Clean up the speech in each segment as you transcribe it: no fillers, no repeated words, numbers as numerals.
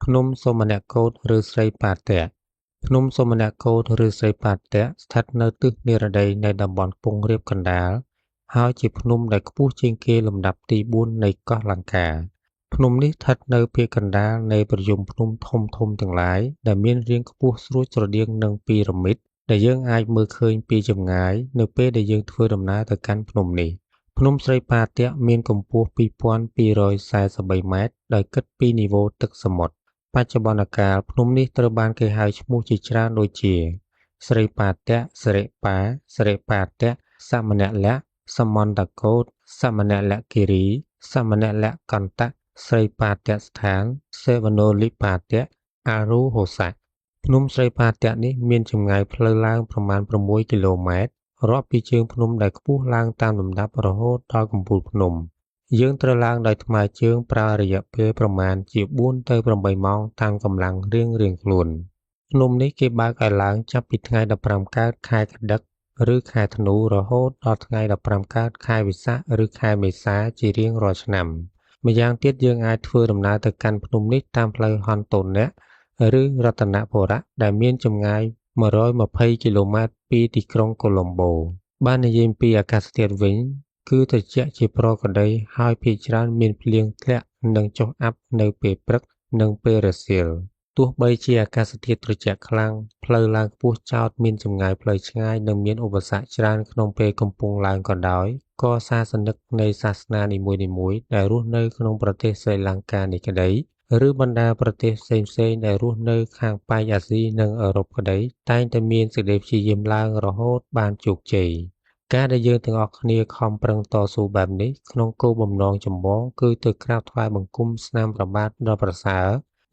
ភ្នំសុមនកូដ ឬស្រីបាតៈ ភ្នំសុមនកូដ ឬស្រីបាតៈ ស្ថិតនៅទិសនិរតីនៃតំបន់ខ្ពង់រាបកណ្ដាល ហើយជាភ្នំដែលខ្ពស់ជាងគេលំដាប់ទី ៤ នៃកោះលង្កា។ ភ្នំនេះស្ថិតនៅភាគកណ្ដាលនៃប្រយំភ្នំធំៗទាំងឡាយ ដែលមានរាងខ្ពស់ស្រួចស្រដៀងនឹងពីរ៉ាមីត ដែលយើងអាចមើលឃើញពីចម្ងាយ នៅពេលដែលយើងធ្វើដំណើរទៅកាន់ភ្នំនេះ។ ភ្នំស្រីបាតៈមានកម្ពស់ 2243 ម៉ែត្រ ដោយគិតពីនីវ៉ូទឹកសមុទ្រ។ បច្ចុប្បន្នកាល ភ្នំនេះត្រូវបានគេហៅឈ្មោះជាច្រើនដូចជា ស្រីបាតៈ សិរិបា សិរិបាតៈ សមណលៈ សមន្តកោដ សមណលគិរី សមណលកន្តៈ ស្រីបាតស្ថាន សេវណូលិបាតៈ អារូហោសៈ។ ភ្នំស្រីបាតៈនេះមានចម្ងាយផ្លូវឡើងប្រមាណ 6 គីឡូម៉ែត្រ រាប់ពីជើងភ្នំដែលខ្ពស់ឡើងតាមលំដាប់រហូតដល់កំពូលភ្នំ។ យើងត្រូវឡើងដោយថ្មើរជើងប្រើរយៈពេលប្រមាណជា 4 ទៅ 8 ម៉ោងតាមកម្លាំងរៀងៗខ្លួន។ ភ្នំនេះគេបើកឲ្យឡើងចាប់ពីថ្ងៃ 15 កើតខែកត្តិក ឬខែធ្នូ រហូតដល់ថ្ងៃ 15 កើតខែវិសាខ ឬខែមេសាជារៀងរាល់ឆ្នាំ។ ម្យ៉ាងទៀតយើងអាចធ្វើដំណើរទៅកាន់ភ្នំនេះតាមផ្លូវហន្តូនៈ ឬរតនបុរៈ ដែលមានចម្ងាយ 120 គីឡូម៉ែត្រពីទីក្រុងកូឡុំបូ។ បាននិយាយអំពីអាកាសធាតុវិញ គឺត្រជាក់ជាប្រក្រតី ហើយភាគច្រើនមានភ្លៀងធ្លាក់និងចុះអាប់នៅពេលព្រឹក និងពេលរសៀល។ ទោះបីជាអាកាសធាតុត្រជាក់ខ្លាំង ផ្លូវឡើងខ្ពស់ចោទមានចម្ងាយផ្លូវឆ្ងាយ និងមានឧបសគ្គច្រើនក្នុងពេលកំពុងឡើងក៏ដោយ ក៏សាសនិកនៃសាសនានីមួយៗដែលរស់នៅក្នុងប្រទេសស្រីលង្កានេះក្តី ឬបណ្ដាប្រទេសផ្សេងៗដែលរស់នៅខាងប៉ែកអាស៊ីនិងអឺរ៉ុបក្តី តែងតែមានសេចក្តីព្យាយាមឡើងរហូតបានជោគជ័យ។ ការដែលយើងទាំងអស់គ្នាខំប្រឹងតស៊ូបែបនេះ ក្នុងគោលបំណងចម្បងគឺទៅក្រាបថ្វាយបង្គំស្នាមព្រះបាទដ៏ប្រសើរ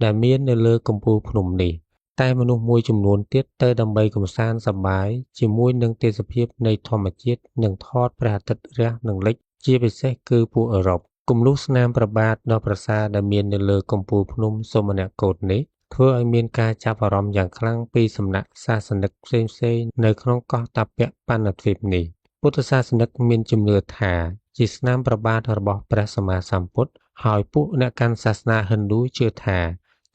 ដែលមាននៅលើកំពូលភ្នំនេះ តែមនុស្សមួយចំនួនទៀតទៅដើម្បីកម្សាន្តសប្បាយជាមួយនឹងទេសភាពនៃធម្មជាតិនិងថតព្រះអាទិត្យរះនិងលិច ជាពិសេសគឺពួកអឺរ៉ុប។ គំនូសស្នាមព្រះបាទដ៏ប្រសើរដែលមាននៅលើកំពូលភ្នំសុមនកូដនេះ ធ្វើឲ្យមានការចាប់អារម្មណ៍យ៉ាងខ្លាំងពីសំណាក់សាសនិកផ្សេងៗនៅក្នុងកោះតាពបណ្ឌទ្វីបនេះ។ ពុទ្ធសាសនិកមានជំនឿថាជាស្នាមព្រះបាទរបស់ព្រះសម្មាសម្ពុទ្ធ ហើយពួកអ្នកកាន់សាសនាហិណ្ឌូជឿថា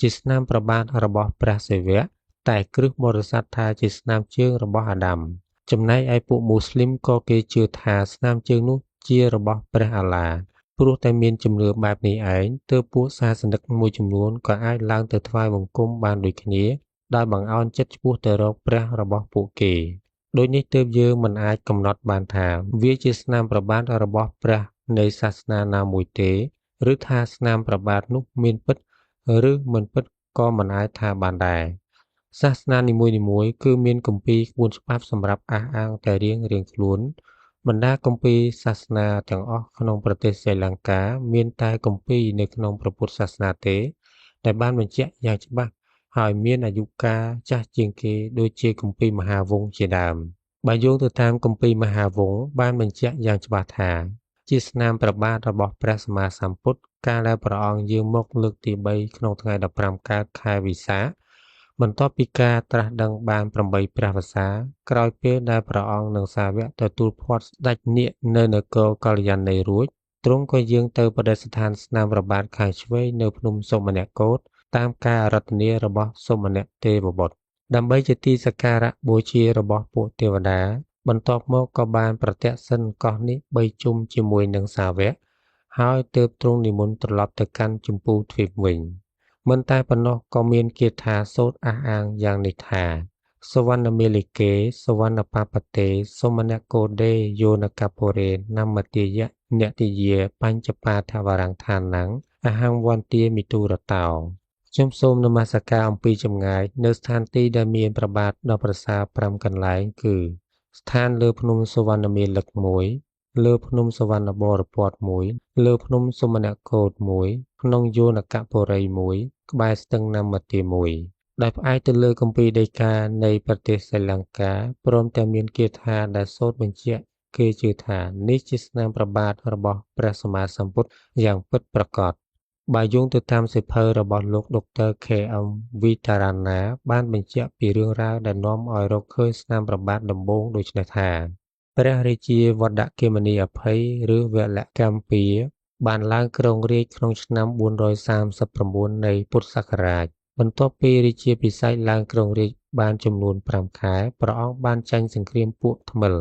ជាស្នាមព្រះបាទរបស់ព្រះសិវៈ តែគ្រឹះបរិស័ទថាជាស្នាមជើងរបស់អាដាម។ ចំណែកឯពួកមូស្លីមក៏គេជឿថាស្នាមជើងនោះជារបស់ព្រះអាឡា។ ព្រោះតែមានជំនឿបែបនេះឯង ទើបពួកសាសនិកមួយចំនួនក៏អាចឡើងទៅថ្វាយបង្គំបានដូចគ្នា ដោយបង្អោនចិត្តឆ្ពោះទៅរកព្រះរបស់ពួកគេ។ ដូចនេះទើបយើងមិនអាចកំណត់បានថាវាជាស្នាមព្រះបាទរបស់ព្រះនៃសាសនាណាមួយទេ ឬថាស្នាមព្រះបាទនោះមានពិតឬមិនពិតក៏មិនអាចថាបានដែរ។ សាសនានីមួយៗគឺមានគម្ពីរក្បួនច្បាប់សម្រាប់អះអាងតែរៀងៗខ្លួន។ បណ្ដាគម្ពីរសាសនាទាំងអស់ក្នុងប្រទេសស្រីលង្កាមានតែគម្ពីរនៅក្នុងព្រះពុទ្ធសាសនាទេ ដែលបានបញ្ជាក់យ៉ាងច្បាស់ហើយមានអាយុកាលចាស់ជាងគេដូចជាគម្ពីរមហាវង្សជាដើម។ បើយោងទៅតាមគម្ពីរមហាវង្សបានបញ្ជាក់យ៉ាងច្បាស់ថាជាស្នាមព្រះបាទរបស់ព្រះសម្មាសម្ពុទ្ធ កាលដែលព្រះអង្គយាងមកលើកទី 3 ក្នុងថ្ងៃ 15 កើតខែវិសាខ បន្ទាប់ពីការត្រាស់ដឹងបាន 8 ព្រះវស្សា ក្រោយពេលដែលព្រះអង្គនិងសាវកទទួលភ័ព្វស្ដេចនាគនៅនគរកល្យាណីរួច ទ្រង់ក៏យាងទៅបដិស្ថានស្នាមព្រះបាទខាងឆ្វេងនៅភ្នំសុមនកូដ តាមការអារាធនារបស់សុមនទេវបុត្រ ដើម្បីជាទីសក្ការៈបូជារបស់ពួកទេវតា។ បន្ទាប់មកក៏បានប្រទក្សិណកោះនេះ 3 ជុំជាមួយនឹងសាវក ហើយទើបទ្រង់និមន្តត្រឡប់ទៅកាន់ជម្ពូទ្វីបវិញ។ មិនតែប៉ុណ្ណោះក៏មានគាថាសូត្រអះអាងយ៉ាងនេះថា សវណ្ណមាលិកេ សវណ្ណបបតេ សុមនកោដេ យោនកបុរេ នមទាយៈ នតិយា បញ្ចបាធវរង្ឋានំ អហង្វន្ទាមិទូរតោ។ ខ្ញុំសូមនមស្ការអំពីចម្ងាយនៅស្ថានទីដែលមានព្រះបាទដ៏ប្រសើរ 5 កន្លែងគឺ ស្ថានលើភ្នំសុវណ្ណមាលិក 1 លើភ្នំសុវណ្ណបរពត 1 លើភ្នំសុមនកូដ 1 ក្នុងយោនកបុរី 1 ក្បែរស្ទឹងនមទា 1 ដោយផ្អែកទៅលើគម្ពីរដីកានៃប្រទេសស្រីលង្កា ព្រមទាំងមានគាថាដែលសូត្របញ្ជាក់គេជឿថានេះជាស្នាមព្រះបាទរបស់ព្រះសម្មាសម្ពុទ្ធយ៉ាងពិតប្រាកដ។ បើយោងទៅតាមសៀវភៅរបស់លោកដុកទ័រ K.M. វីតារាណា បានបញ្ជាក់ពីរឿងរ៉ាវដែលនាំឲ្យរកឃើញស្នាមព្រះបាទដំបូងដូចនេះថា ព្រះរាជាវត្តគមនីអភ័យ ឬវលកម្ភា បានឡើងគ្រងរាជ្យក្នុងឆ្នាំ439នៃពុទ្ធសករាជបន្ទាប់ពីរាជាភិសេកឡើងគ្រងរាជ្យបានចំនួន5ខែព្រះអង្គបានចាញ់សង្គ្រាមពួកថ្មិល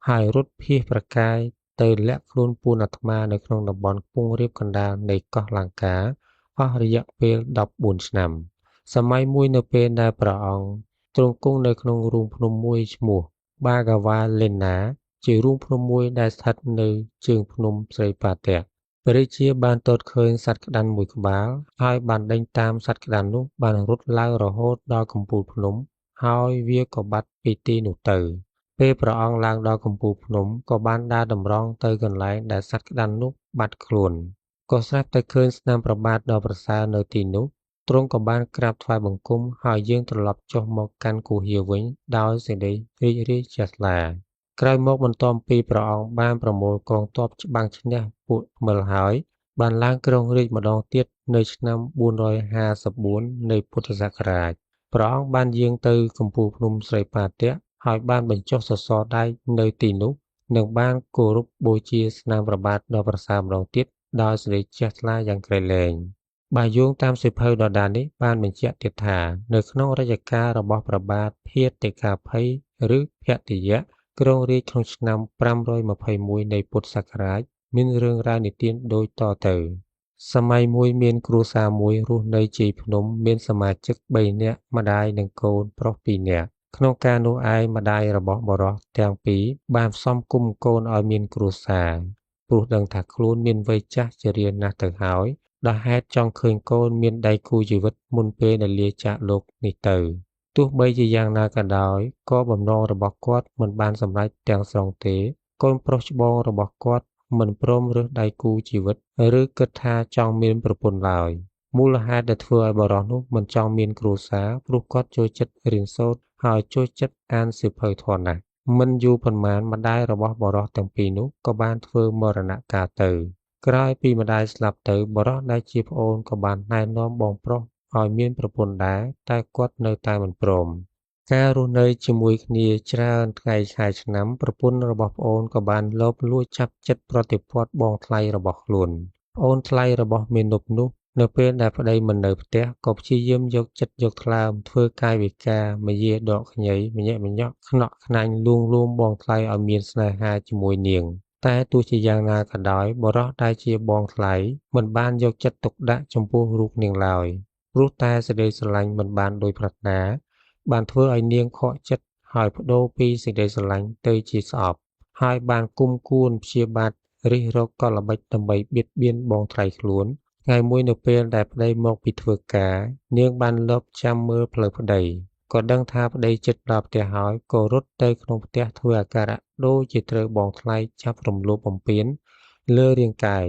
ហើយរត់ភៀសប្រកាយទៅលាក់ខ្លួនពួនអាត្មានៅក្នុងតំបន់ខ្ពង់រាបកណ្ដាលនៃកោះលង្កាអស់រយៈពេល14ឆ្នាំសម័យមួយនៅពេលដែលព្រះអង្គទ្រង់គង់នៅក្នុងរូងភ្នំមួយឈ្មោះបាហ្កាវ៉ាលេណាជារូងភ្នំមួយដែលស្ថិតនៅជើងភ្នំស្រីបាតៈព្រះរាជាបានទតឃើញសត្វក្តាន់មួយក្បាលហើយបានដេញតាមសត្វក្តាន់នោះបានរត់ឡើងរហូតដល់កំពូលភ្នំហើយវាក៏បាត់ពីទីនោះទៅពេលព្រះអង្គឡើងដល់កំពូលភ្នំក៏បានដើរតម្រង់ទៅកន្លែងដែលសត្វក្តាន់នោះបាត់ខ្លួនក៏ស្រាប់តែឃើញស្នាមព្រះបាទដ៏ប្រសើរនៅទីនោះទ្រង់ក៏បានក្រាបថ្វាយបង្គំហើយយាងត្រឡប់ចុះមកកាន់គុហាវិញដោយសេចក្តីរីករាយជ្រះថ្លាក្រោយមកបន្ទាប់ពីព្រះអង្គបានប្រមូលកងទ័ពច្បាំងឈ្នះពួកថ្មិលហើយបានឡើងគ្រងរាជ្យម្ដងទៀតនៅឆ្នាំ454នៃពុទ្ធសករាជព្រះអង្គបានយាងទៅកំពូលភ្នំស្រីបាតៈហើយបានបញ្ចុះសសរដែកនៅទីនោះនិងបានគោរពបូជាស្នាមព្រះបាទដ៏ប្រសើរម្ដងទៀតដោយសេចក្តីជ្រះថ្លាយ៉ាងក្រៃលែងបើយោងតាមសៀវភៅដដែលនេះបានបញ្ជាក់ទៀតថានៅក្នុងរជ្ជកាលរបស់ព្រះបាទភាតិកាភ័យឬភតិយៈគ្រងរាជ្យក្នុងឆ្នាំ521នៃពុទ្ធសករាជមានរឿងរ៉ាវនិទានដូចតទៅសម័យមួយមានគ្រួសារមួយរស់នៅជ័យភ្នំមានសមាជិក3នាក់ម្ដាយនិងកូនប្រុស2នាក់ក្នុងកាលនោះឯងម្ដាយរបស់បុរសទាំងពីរបានផ្សំគុំកូនឲ្យមានគ្រួសារព្រោះដឹងថាខ្លួនមានវ័យចាស់ជរាណាស់ទៅហើយដោយហេតុចង់ឃើញកូនមានដៃគូជីវិតមុនពេលដែលលាចាកលោកនេះទៅទោះបីជាយ៉ាងណាក៏ដោយក៏បំណងរបស់គាត់មិនបានសម្រេចទាំងស្រុងទេកូនប្រុសច្បងរបស់គាត់មិនព្រមរើសដៃគូជីវិតឬគិតថាចង់មានប្រពន្ធឡើយមូលហេតុដែលធ្វើឲ្យបុរសនោះមិនចង់មានគ្រួសារព្រោះគាត់ចូលចិត្តរៀនសូត្រហើយចូលចិត្តអានសៀវភៅធម៌ណាស់មិនយូរប៉ុន្មានម្ដាយរបស់បុរសទាំងពីរនោះក៏បានធ្វើមរណកាលទៅក្រោយពីម្ដាយស្លាប់ទៅបុរសដែលជាប្អូនក៏បានណែនាំបងប្រុសឲ្យមានប្រពន្ធដែរតែគាត់នៅតែមិនព្រមការរស់នៅជាមួយគ្នាច្រើនថ្ងៃខែឆ្នាំប្រពន្ធរបស់ប្អូនក៏បានលបលួចចាប់ចិត្តប្រតិព័ទ្ធបងថ្លៃរបស់ខ្លួនប្អូនថ្លៃរបស់មាណពនោះនៅពេលដែលប្តីមិននៅផ្ទះក៏ព្យាយាមយកចិត្តយកថ្លើមធ្វើកាយវិការមយាដកខ្ញីម្ញាក់ម្ញាក់ខ្នក់ខ្នាញ់លួងលោមបងថ្លៃឲ្យមានស្នេហាជាមួយនាងតែទោះជាយ៉ាងណាក៏ដោយបុរសដែលជាបងថ្លៃមិនបានយកចិត្តទុកដាក់ចំពោះរូបនាងឡើយព្រោះតែសេចក្តីស្រឡាញ់មិនបានដោយប្រាថ្នាបានធ្វើឲ្យនាងខកចិត្តហើយប្ដូរពីសេចក្តីស្រឡាញ់ទៅជាស្អប់ហើយបានគុំគួនព្យាបាទរិះរកកលល្បិចដើម្បីបៀតបៀនបងថ្លៃខ្លួនថ្ងៃមួយនៅពេលដែលប្តីមកពីធ្វើការនាងបានលបចាំមើលផ្លូវប្តីក៏ដឹងថាប្តីជិតដល់ផ្ទះហើយក៏រត់ទៅក្នុងផ្ទះធ្វើអាការៈដូចជាត្រូវបងថ្លៃចាប់រំលោភបំពានលើរាងកាយ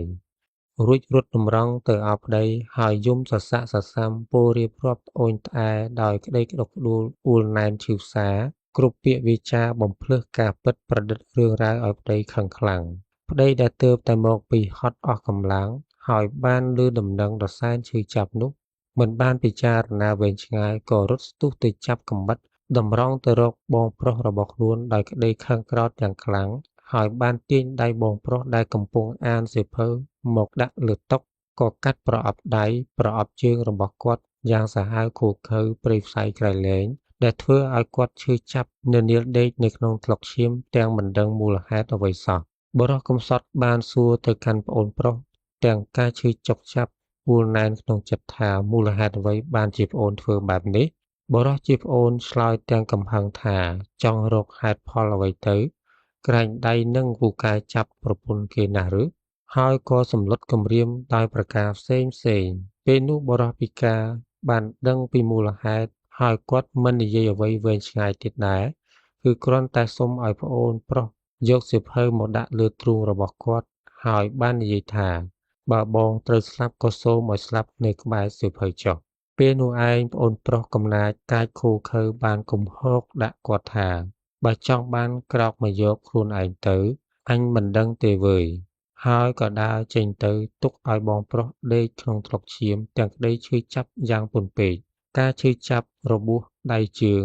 រួចរត់តម្រង់ទៅអោបប្តីហើយយំសស័កសសាំពោលរៀបរាប់ត្អូញត្អែដោយក្តីក្តុកក្តួលអួលណែនឈឺផ្សាគ្រប់ពាក្យវាចាបំភ្លើសការពិតប្រឌិតរឿងរ៉ាវឲ្យប្តីខឹងខ្លាំងប្តីដែលទើបតែមកពីហត់អស់កម្លាំងហើយបានឮដំណឹងដ៏សែនឈឺចាប់នោះមិនបានពិចារណាវែងឆ្ងាយក៏រត់ស្ទុះទៅចាប់កំបិតតម្រង់ទៅរកបងប្រុសរបស់ខ្លួនដោយក្តីខឹងក្រោធយ៉ាងខ្លាំងហើយបានទាញដៃបងប្រុសដែលកំពុងអានសៀវភៅមកដាក់លើតុក៏កាត់ប្រអប់ដៃប្រអប់ជើងរបស់គាត់យ៉ាងសាហាវឃោរឃៅព្រៃផ្សៃក្រៃលែងដែលធ្វើឲ្យគាត់ឈឺចាប់ននៀលដេកនៅក្នុងថ្លុកឈាមទាំងមិនដឹងមូលហេតុអ្វីសោះបុរសកំសត់បានសួរទៅកាន់ប្អូនប្រុសទាំងការឈឺចុកចាប់អួលណែនក្នុងចិត្តថាមូលហេតុអ្វីបានជាប្អូនធ្វើបែបនេះបុរសជាប្អូនឆ្លើយទាំងកំហឹងថាចង់រកហេតុផលអ្វីទៅក្រែងដៃនឹងពូកែចាប់ប្រពន្ធគេណាស់ឬហើយក៏សម្លុតគំរាមដោយប្រការផ្សេងផ្សេងពេលនោះបុរសពិការបានដឹងពីមូលហេតុហើយគាត់មិននិយាយអ្វីវែងឆ្ងាយទៀតដែរគឺគ្រាន់តែសុំឲ្យប្អូនប្រុសយកសៀវភៅមកដាក់លើទ្រូងរបស់គាត់ហើយបាននិយាយថាបើបងត្រូវស្លាប់ក៏សូមឲ្យស្លាប់នៅក្បែរសៀវភៅចុះពេលនោះឯងប្អូនប្រុសកំណាចកាចឃោរឃៅបានគំហកដាក់គាត់ថាបើចង់បានក្រោកមកយកខ្លួនឯងទៅអញមិនដឹងទេវើយហើយក៏ដើរចេញទៅទុកឲ្យបងប្រុសដេកក្នុងថ្លុកឈាមទាំងក្តីឈឺចាប់យ៉ាងពន់ពេកការឈឺចាប់របួសដៃជើង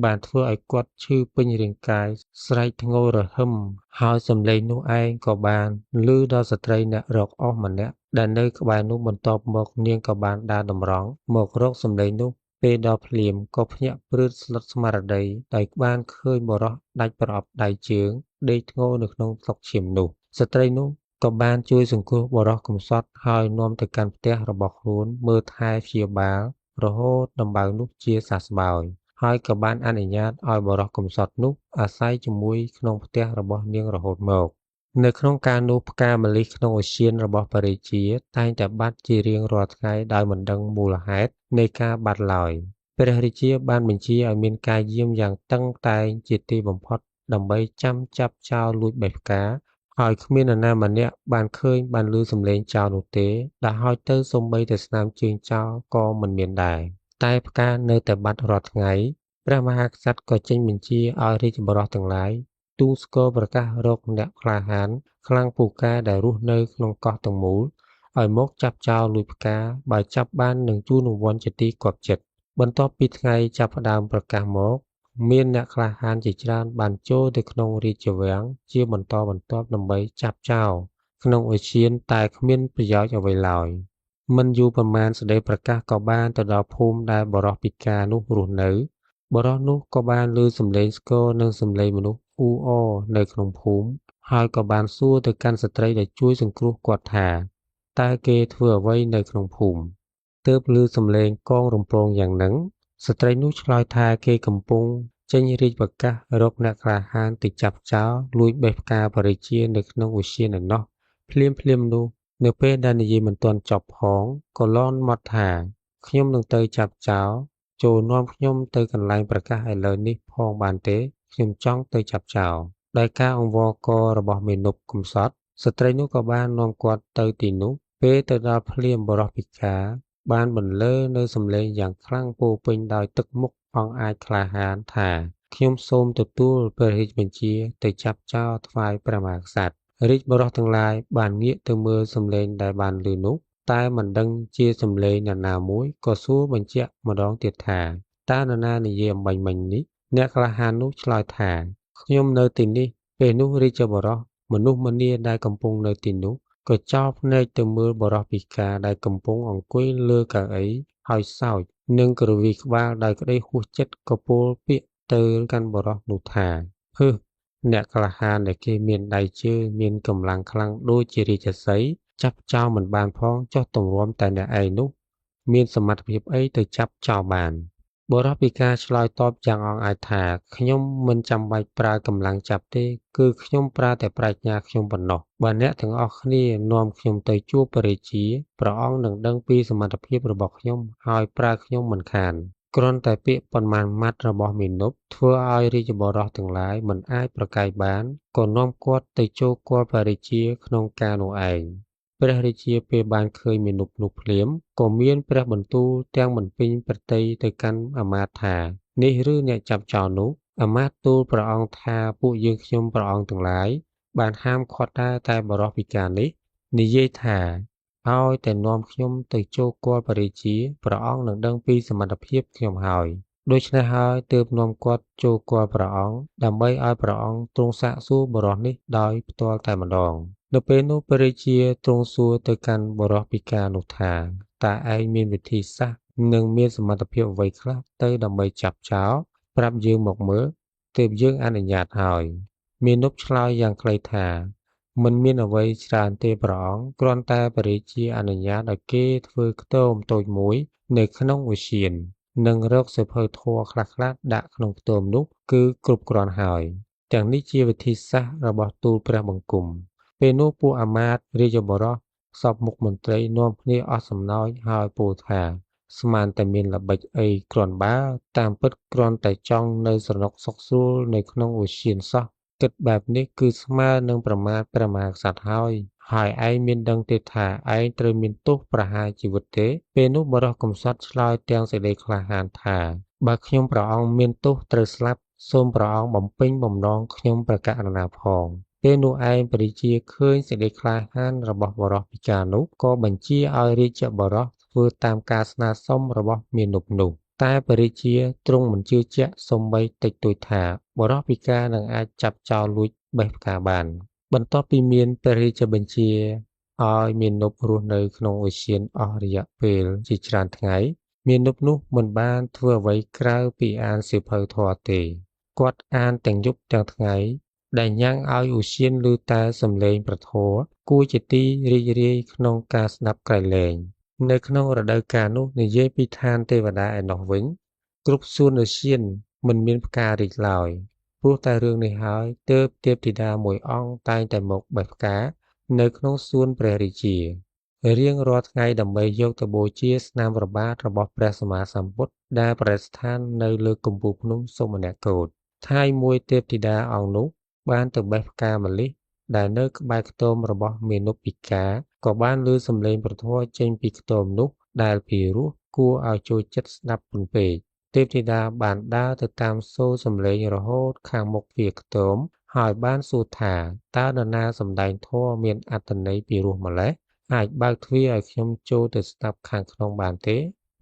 បានធ្វើឲ្យគាត់ឈឺពេញរាងកាយស្រែកធ្ងោរហឹមហើយសំឡេងនោះឯងក៏បានឮដល់ស្ត្រីអ្នករកអុសម្នាក់ដែលនៅក្បែរនោះបន្ទាប់មកនាងក៏បានដើរតម្រង់មករកសំឡេងនោះពេលដល់ភ្លាមក៏ភ្ញាក់ព្រឺតស្លុតស្មារតីដោយបានឃើញបុរសដាច់ប្រអប់ដៃជើងដេកធ្ងោនៅក្នុងស្លុកឈាមនោះស្ត្រីនោះក៏បានជួយសង្គ្រោះបុរសកំសត់ហើយនាំទៅកាន់ផ្ទះរបស់ខ្លួនមើលថែព្យាបាលរហូតដំបៅនោះជាសះស្បើយហើយក៏បានអនុញ្ញាតឲ្យបុរសកំសត់នោះអាស្រ័យជាមួយក្នុងផ្ទះរបស់នាងរហូតមកនៅក្នុងការនោះផ្កាម្លិះក្នុងឧទ្យានរបស់ព្រះរាជាតែងតែបាត់ជារៀងរាល់ថ្ងៃដោយមិនដឹងមូលហេតុនៃការបាត់ឡើយព្រះរាជាបានបញ្ជាឲ្យមានការយាមយ៉ាងតឹងតែងជាទីបំផុតដើម្បីចាំចាប់ចោរលួចបេះផ្កាហើយគ្មាននរណាម្នាក់បានឃើញបានឮសំឡេងចោរនោះទេដល់ហើយទៅសូម្បីតែស្នាមជើងចោរក៏មិនមានដែរតែផ្កានៅតែបាត់រាល់ថ្ងៃព្រះមហាក្សត្រក៏ចេញបញ្ជាឲ្យរាជបុរសទាំងឡាយទូលស្គរប្រកាសរកអ្នកក្លាហានខ្លាំងពូកែដែលរស់នៅក្នុងកោះទាំងមូលឲ្យមកចាប់ចោរលួចផ្កាបើចាប់បាននឹងជូនរង្វាន់ជាទីគាប់ចិត្តបន្ទាប់ពីថ្ងៃចាប់ផ្ដើមប្រកាសមកមានអ្នកក្លាហានជាច្រើនបានចូលទៅក្នុងរាជវាំងជាបន្តបន្ទាប់ដើម្បីចាប់ចោរក្នុងឧទ្យានតែគ្មានប្រយោជន៍អ្វីឡើយមិនយូរប៉ុន្មានសេចក្តីប្រកាសក៏បានទៅដល់ភូមិដែលបុរសពិការនោះរស់នៅបុរសនោះក៏បានឮសំឡេងស្គរនិងសំឡេងមនុស្សអ៊ូអរនៅក្នុងភូមិហើយក៏បានសួរទៅកាន់ស្ត្រីដែលជួយសង្គ្រោះគាត់ថាតើគេធ្វើអ្វីនៅក្នុងភូមិទើបឮសំឡេងកងរំពងយ៉ាងហ្នឹងស្ត្រីនោះឆ្លើយថាគេកំពុងចេញរាជប្រកាសរកអ្នកក្លាហានទៅចាប់ចោរលួចបេះផ្កាព្រះរាជានៅក្នុងឧទ្យានឯណោះភ្លាមៗនោះនៅពេលដែលនិយាយមិនទាន់ចប់ផងក៏លាន់មាត់ថាខ្ញុំនឹងទៅចាប់ចោរចូលនាំខ្ញុំទៅកន្លែងប្រកាសឥឡូវនេះផងបានទេខ្ញុំចង់ទៅចាប់ចោរដោយការអង្វរកររបស់មេនប់កំសត់ស្ត្រីនោះក៏បាននាំគាត់ទៅទីនោះពេលទៅដល់ភ្លាមបុរសពិការបានបន្លឺនៅសំឡេងយ៉ាងខ្លាំងពោពេញដោយទឹកមុខអង់អាចក្លាហានថាខ្ញុំសូមទទួលព្រះរាជបញ្ជាទៅចាប់ចោរថ្វាយព្រះមហាក្សត្ររាជបុរសទាំងឡាយបានងាកទៅមើលសំឡេងដែលបានឮនោះតែមិនដឹងជាសំឡេងនរណាមួយក៏សួរបញ្ជាក់ម្ដងទៀតថាតើនរណានិយាយអំបញ្ញមិញនេះអ្នកក្លាហាននោះឆ្លើយថាខ្ញុំនៅទីនេះពេលនោះរាជបុរសមនុស្សម្នាដែលកំពុងនៅទីនោះក៏ចោលភ្នែកទៅមើលបុរសពិការដែលកំពុងអង្គុយលើកៅអីហើយសោចនិងគ្រវីក្បាលដោយក្តីហួសចិត្តក៏ពោលពាក្យទៅកាន់បុរសនោះថាហឺអ្នកក្លាហានដែលគេមានដៃជើងមានកម្លាំងខ្លាំងដូចជារាជសីហ៍ចាប់ចោរមិនបានផងចុះទម្រាំតែអ្នកឯងនោះមានសមត្ថភាពអីទៅចាប់ចោរបានបុរសពិការឆ្លើយតបយ៉ាងអង់អាចថាខ្ញុំមិនចាំបាច់ប្រើកម្លាំងចាប់ទេគឺខ្ញុំប្រើតែប្រាជ្ញាខ្ញុំប៉ុណ្ណោះបើអ្នកទាំងអស់គ្នានាំខ្ញុំទៅជួបព្រះរាជាព្រះអង្គនឹងដឹងពីសមត្ថភាពរបស់ខ្ញុំហើយប្រើខ្ញុំមិនខានគ្រាន់តែពាក្យប៉ុន្មានម៉ាត់របស់មាណពធ្វើឲ្យរាជបុរសទាំងឡាយមិនអាចប្រកែកបានក៏នាំគាត់ទៅចូលគាល់ព្រះរាជាក្នុងការនោះឯងព្រះរាជាពេលបានឃើញមាណពនោះភ្លាមក៏មានព្រះបន្ទូលទាំងមិនពេញព្រះទ័យទៅកាន់អាមាត្យថានេះឬអ្នកចាប់ចោរនោះអាមាត្យទូលព្រះអង្គថាពួកយើងខ្ញុំព្រះអង្គទាំងឡាយបានហាមឃាត់ដែរតែបុរសពិការនេះនិយាយថាឲ្យតែនាំខ្ញុំទៅចូលគាល់ព្រះរាជាព្រះអង្គនឹងដឹងពីសមត្ថភាពខ្ញុំហើយដូច្នេះហើយទើបនាំគាត់ចូលគាល់ព្រះអង្គដើម្បីឲ្យព្រះអង្គទ្រង់សាកសួរបុរសនេះដោយផ្ទាល់តែម្ដងនៅពេលនោះព្រះរាជាទ្រង់សួរទៅកាន់បុរសពិការនោះថាតើឯងមានវិធីសាស្ត្រនិងមានសមត្ថភាពអ្វីខ្លះទៅដើម្បីចាប់ចោរប្រាប់យើងមកមើលទើបយើងអនុញ្ញាតឲ្យមាណពឆ្លើយយ៉ាងខ្លីថាមិនមានអ្វីច្រើនទេព្រះអង្គគ្រាន់តែព្រះរាជាអនុញ្ញាតឲ្យគេធ្វើខ្ទមតូចមួយនៅក្នុងឧទ្យាននិងរកសៀវភៅធម៌ខ្លះៗដាក់ក្នុងខ្ទមនោះគឺគ្រប់គ្រាន់ហើយទាំងនេះជាវិធីសាស្ត្ររបស់ទូលព្រះបង្គំពេលនោះពួកអាមាត្យរាជបុរសសពមុខមន្ត្រីនាំគ្នាអស់សំណោចហើយពោលថាស្មានតែមានល្បិចអីគ្រាន់បើតាមពិតគ្រាន់តែចង់នៅស្រណុកសុខស្រួលនៅក្នុងឧទ្យានសោះគិតបែបនេះគឺស្មើនឹងប្រមាថព្រះមហាក្សត្រហើយហើយឯងមានដឹងទេថាឯងត្រូវមានទោសប្រហារជីវិតទេពេលនោះបុរសកំសត់ឆ្លើយទាំងសេចក្តីក្លាហានថាបើខ្ញុំព្រះអង្គមានទោសត្រូវស្លាប់សូមព្រះអង្គបំពេញបំណងខ្ញុំប្រកាសណាផងពេលនោះឯងព្រះរាជាឃើញសេចក្តីក្លាហានរបស់បុរសពិការនោះក៏បញ្ជាឲ្យរាជបុរសធ្វើតាមការស្នើសុំរបស់មាណពនោះ តែព្រះរាជាទ្រង់មិនជឿជាក់សូម្បីតិចតួចថាបុរសពិការនឹងអាចចាប់ចោរលួចបេះផ្កាបាន។ បន្ទាប់ពីមានព្រះរាជបញ្ជាឲ្យមាណពរស់នៅក្នុងឧទ្យានអស់រយៈពេលជាច្រើនថ្ងៃ មាណពនោះមិនបានធ្វើអ្វីក្រៅពីអានសៀវភៅធម៌ទេ គាត់អានទាំងយប់ទាំងថ្ងៃ ដែលញ៉ាំងឲ្យឧទ្យានឮតែសំឡេងព្រះធម៌ គួរជាទីរីករាយក្នុងការស្ដាប់ក្រៃលែង។ នៅក្នុងរដូវកាលនោះនិយាយពីឋានទេវតាឯណោះវិញ គ្រប់សួនឧទ្យានមិនមានផ្ការីកឡើយ ព្រោះតែរឿងនេះហើយ ទើបទេពធីតាមួយអង្គតែងតែមកបេះផ្កានៅក្នុងសួនព្រះរាជា រៀងរាល់ថ្ងៃដើម្បីយកទៅបូជាស្នាមព្រះបាទរបស់ព្រះសម្មាសម្ពុទ្ធដែលប្រតិស្ថាននៅលើកំពូលភ្នំសុមនកោដ្ឋ។ ថ្ងៃមួយទេពធីតាអង្គនោះបានទៅបេះផ្កាម្លិះដែលនៅក្បែរខ្ទមរបស់មាណពពិការ ក៏បានឮសំឡេងព្រះធម៌ចេញពីខ្ទមនោះដែលពីរោះគួរឲ្យចូលចិត្តស្ដាប់ពន់ពេក។ ទេពធីតាបានដើរទៅតាមសូរសំឡេងរហូតខាងមុខទ្វារខ្ទម ហើយបានសួរថាតើនរណាសម្ដែងធម៌មានអត្ថន័យពីរោះម្ល៉េះ អាចបើកទ្វារឲ្យខ្ញុំចូលទៅស្ដាប់ខាងក្នុងបានទេ?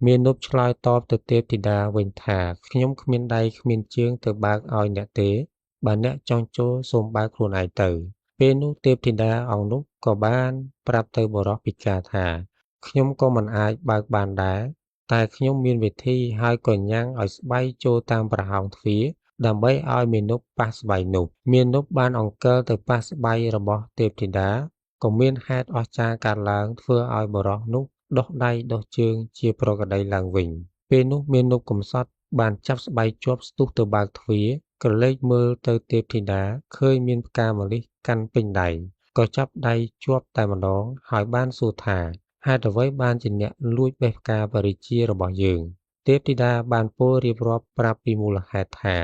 មាណពឆ្លើយតបទៅទេពធីតាវិញថាខ្ញុំគ្មានដៃគ្មានជើងទៅបើកឲ្យអ្នកទេ បើអ្នកចង់ចូលសូមបើកខ្លួនឯងទៅ។ ពេលនោះទេពធីតាអង្គនោះក៏បានប្រាប់ទៅបុរសពិការថាខ្ញុំក៏មិនអាចបើកបានដែរ តែខ្ញុំមានវិធីហើយក៏ញ៉ាំងឲ្យស្បៃចូលតាមប្រហោងទ្វារដើម្បីឲ្យមាណពប៉ះស្បៃនោះ។ មាណពបានអង្កិលទៅប៉ះស្បៃរបស់ទេពធីតា ក៏មានហេតុអស្ចារ្យកើតឡើងធ្វើឲ្យបុរសនោះដុះដៃដុះជើងជាប្រក្រតីឡើងវិញ។ ពេលនោះមាណពកំសត់បានចាប់ស្បៃជាប់ស្ទុះទៅបើកទ្វារ ក្រឡេកមើលទៅទេពធីតាឃើញមានផ្កាម្លិះកាន់ពេញដៃ ក៏ចាប់ដៃជាប់តែម្ដង ហើយបានសួរថាហេតុអ្វីបានជាអ្នកលួចបេះផ្កាបរិជារបស់យើង? ទេពធីតាបានពោលរៀបរាប់ប្រាប់ពីមូលហេតុថា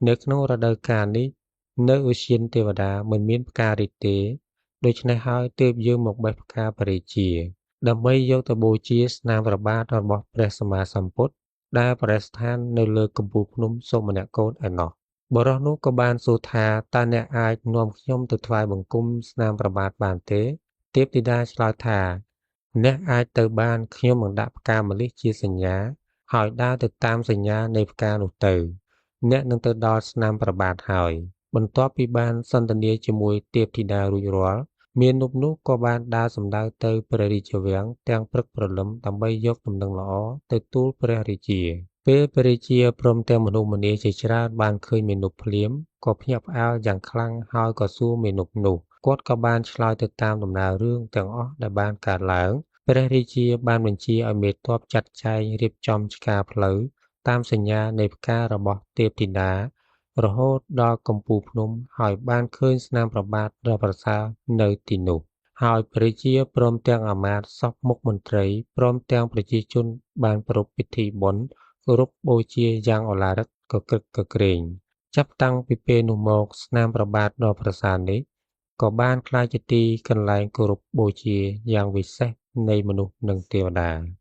នៅក្នុងរដូវកាលនេះនៅឧទ្យានទេវតាមិនមានផ្ការីកទេ ដូច្នេះហើយទើបយើងមកបេះផ្កាបរិជា ដើម្បីយកទៅបូជាស្នាមព្រះបាទរបស់ព្រះសម្មាសម្ពុទ្ធដែលប្រតិស្ថាននៅលើកំពូលភ្នំសុមនកោដ្ឋឯណោះ។ បុរសនោះក៏បានសួរថាតើអ្នកអាចនាំខ្ញុំទៅថ្វាយបង្គំស្នាមព្រះបាទបានទេ? ទេពធីតាឆ្លើយថាអ្នកអាចទៅបាន ខ្ញុំនឹងដាក់ផ្កាម្លិះជាសញ្ញា ហើយដើរទៅតាមសញ្ញានៃផ្កានោះទៅ អ្នកនឹងទៅដល់ស្នាមព្រះបាទហើយ។ បន្ទាប់ពីបានសន្ទនាជាមួយទេពធីតារួចរាល់ មាណពនោះក៏បានដើរសំដៅទៅព្រះរាជវាំងទាំងព្រឹកព្រលឹមដើម្បីយកដំណឹងល្អទៅទូលព្រះរាជា។ ពេលព្រះរាជាព្រមទាំងមនុស្សម្នាជាច្រើនបានឃើញមាណពភ្លាម ក៏ភ្ញាក់ផ្អើលយ៉ាងខ្លាំងហើយក៏សួរមាណពនោះ គាត់ក៏បានឆ្លើយទៅតាមដំណើររឿងទាំងអស់ដែលបានកើតឡើង។ ព្រះរាជាបានបញ្ជាឲ្យមេទ័ពចាត់ចែងរៀបចំឆ្ការផ្លូវតាមសញ្ញានៃផ្ការបស់ទេពធីតា រហូតដល់កំពូលភ្នំ ហើយបានឃើញស្នាមព្រះបាទដ៏ប្រសើរនៅទីនោះ ហើយព្រះរាជាព្រមទាំងអាមាត្យសព្វមុខមន្ត្រីព្រមទាំងប្រជាជនបានប្រារព្ធពិធីបុណ្យគោរពបូជាយ៉ាងឱឡារិកកក្រឹកកក្រែង។ ចាប់តាំងពីពេលនោះមកស្នាមព្រះបាទដ៏ប្រសើរនេះក៏បានក្លាយជាទីកន្លែងគោរពបូជាយ៉ាងវិសេសនៃមនុស្សនិងទេវតា។